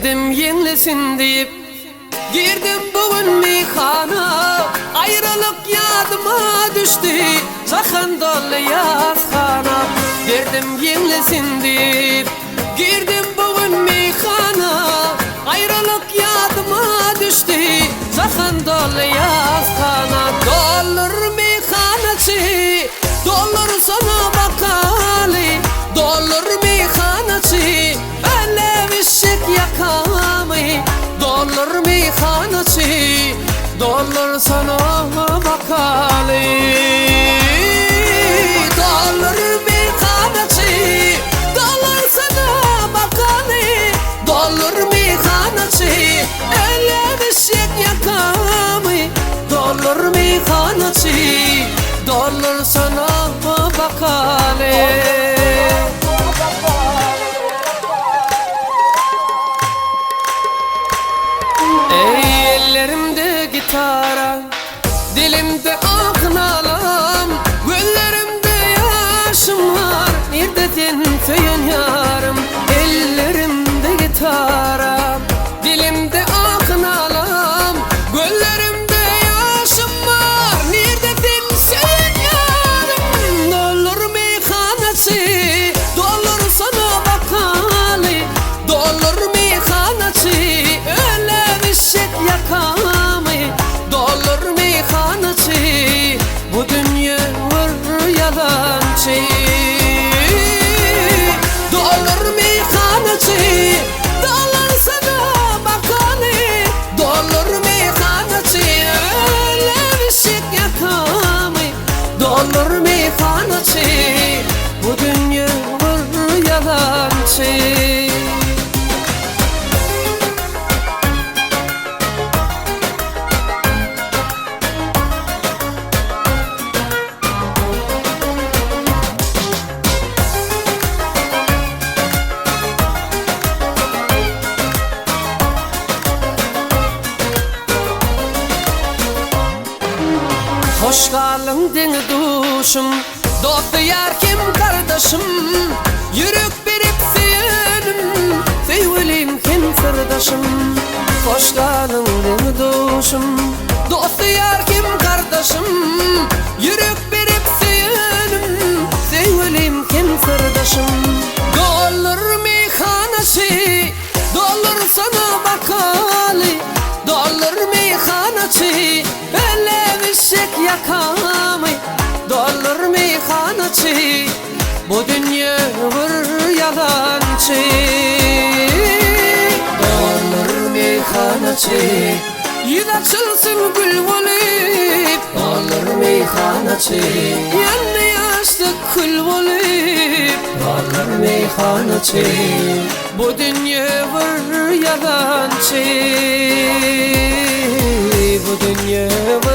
Derdim ýeňlesin diýip Girdim bu gün meýhana Aýralyk ýadyma düşdi Jahan doldy ýashana Derdim ýeňlesin diýip Girdim bu gün meýhana Aýralyk ýadyma düşdi Jahan doldy ýashana Doldur meýhanaçy Doldursana bakaly Doldur meýhanaçy Älem-işik ýakamy Doldur meýhanaçy Doldursana bakaly Doldur meýhanaçy Doldursana bakaly Doldur meýhanaçy Älem-işik ýakamy Doldur meýhanaçy Doldursana bakaly. Eý ellerimde gitara, dilimde ah nalam, gözlerimde ýaşym bar, nirde sen söýen ýarym? Ellerimde gitara, dilimde ah nalam, gözlerimde ýaşym bar, nirde sen söýen ýarym? Doldur meýhanaçy, doldursana bakaly, Doldur meýhanaçy, ölem işek ýakamy, Doldur meýhanaçy, bu dünýe bir ýalançy. Doldur meýhanaçy, doldursana bakaly, Doldur meýhanaçy, ölem işek ýakamy, Doldur meýhanaçy, bu dünýe bir ýalançy. Hoş galyň deňi-duşum, Dosty-ýar hem gardaşym, Ýürek berip söýenim, Söýgülim hem syrdaşym. Hoş galyň deňi-duşum, Dosty-ýar hem gardaşym, Ýürek berip söýenim, Söýgülim hem syrdaşym. Doldur meýhanaçy, Doldursana bakaly, Doldur meýhanaçy, Öle bişek ýakamy, Doldur meýhanaçy, Bu dünýe bir ýalançy. Doldur meýhanaçy, Ýüz açylsyn gül bolup, Doldur meýhanaçy, Ýandy ýaşlyk kül bolup, Doldur meýhanaçy, Bu dünýe bir ýalançy. Bu dünýe bir.